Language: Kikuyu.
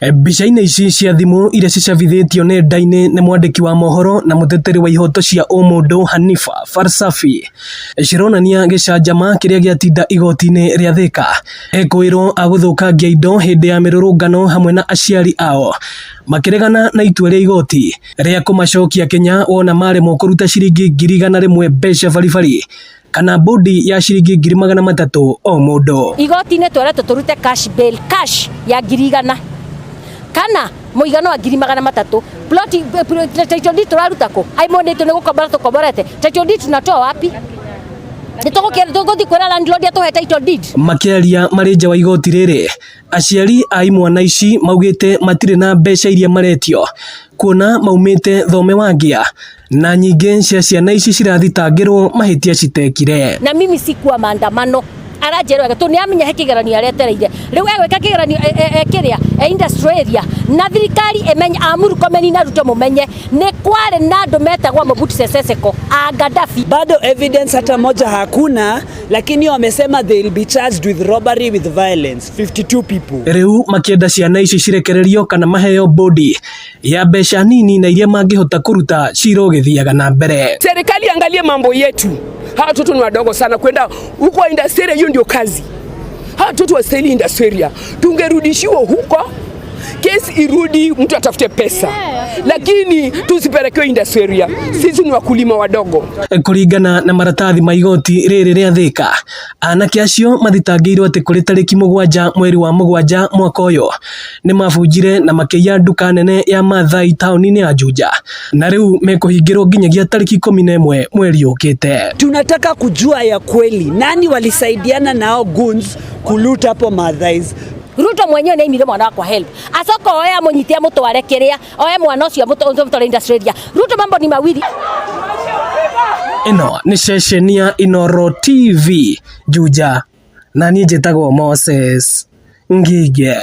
Mbica-inĩ ici cia thimũ iria cicabithĩtio nenda-inĩ nĩ mwandĩki wa mohoro na mũteteri wa ihoto cia ũmũndũ Hanifa Farsafi cironania gĩcanjama kĩrĩa gĩatinda igoti-inĩ rĩa Thika ekũĩrwo a gũthũkangia indo hĩndĩ ya mĩrũrũngano hamwe na aciari ao makĩregana na itua rĩa igoti rĩa kũmacokia Kenya wona maremwo kũruta ciringi 100,000 mbeca baribari kana bodi ya ciringi 300,000 o mũndũ. Igoti-inĩ tweretwo tũrute cash bail, cash ya 100,000 kana mũigana wa 300,000. Plot title deed tũraruta kũ? Aimonĩtio nĩ gũkombora tũkomborete. Title deed tunatoa wapi? Nĩ tũgũthiĩ kwĩra landlord atũhe title deed? Makĩaria marĩ nja wa igoti rĩrĩ, aciari a imwana ici maugĩte matirĩ na mbeca iria maretio kuona maumĩte thome wa ngĩa na nyingĩ cia ciana ici cirathitangĩrwo mahĩtia citekire. Na mimi sikuwa maandamano aranjĩra wega tondũ nĩamenya he kĩgeranio aretereire rĩu egwĩka kĩgeranio kĩrĩa e industrial area na thirikari ĩmenye a Murkomen na Ruto mũmenye nĩ kwarĩ na andũ metagwo Mobutu Sese Seko a Gaddafi. Bado evidence hata moja hakuna, lakini wamesema they will be charged with robbery with violence 52 people. Rĩu makĩenda ciana ici cirekererio kana maheo bodi ya mbeca nini na iria mangĩhota kũruta cira ũgĩthiaga na mbere. Serikali angalie mambo yetu. Hawa watoto ni wadogo sana kwenda huko industry, hiyo ndio kazi. Hawa watoto wastahili industry, tungerudishiwa huko, kesi irudi, mtu atafute pesa, lakini tusipelekewe industry. Sisi ni wakulima wadogo. Kũringana na maratathi ma igoti rĩrĩ rĩa Thika, anake acio mathitangĩirwo atĩ kũrĩ tarĩki 7 mweri wa 7 mwaka ũyũ nĩ mabunjire na makĩiya nduka nene ya Maathai taũni-inĩ ya Juja na rĩu mekũhingĩrwo nginyagia tarĩki 11 mweri ũkĩte. Tunataka kujua ya kweli nani walisaidiana nao goons kuloot hapo Maathais. Ruto mwenyewe nĩ aimire mwana wakwa help acoka oe amũnyite amũtware kĩrĩa oe mwana ũcio amũtware industrial area. Ruto mambo ni mawili. Ĩno nĩ ceceni ya Inooro TV Juja na niĩ njĩtagwo Moses Ngige.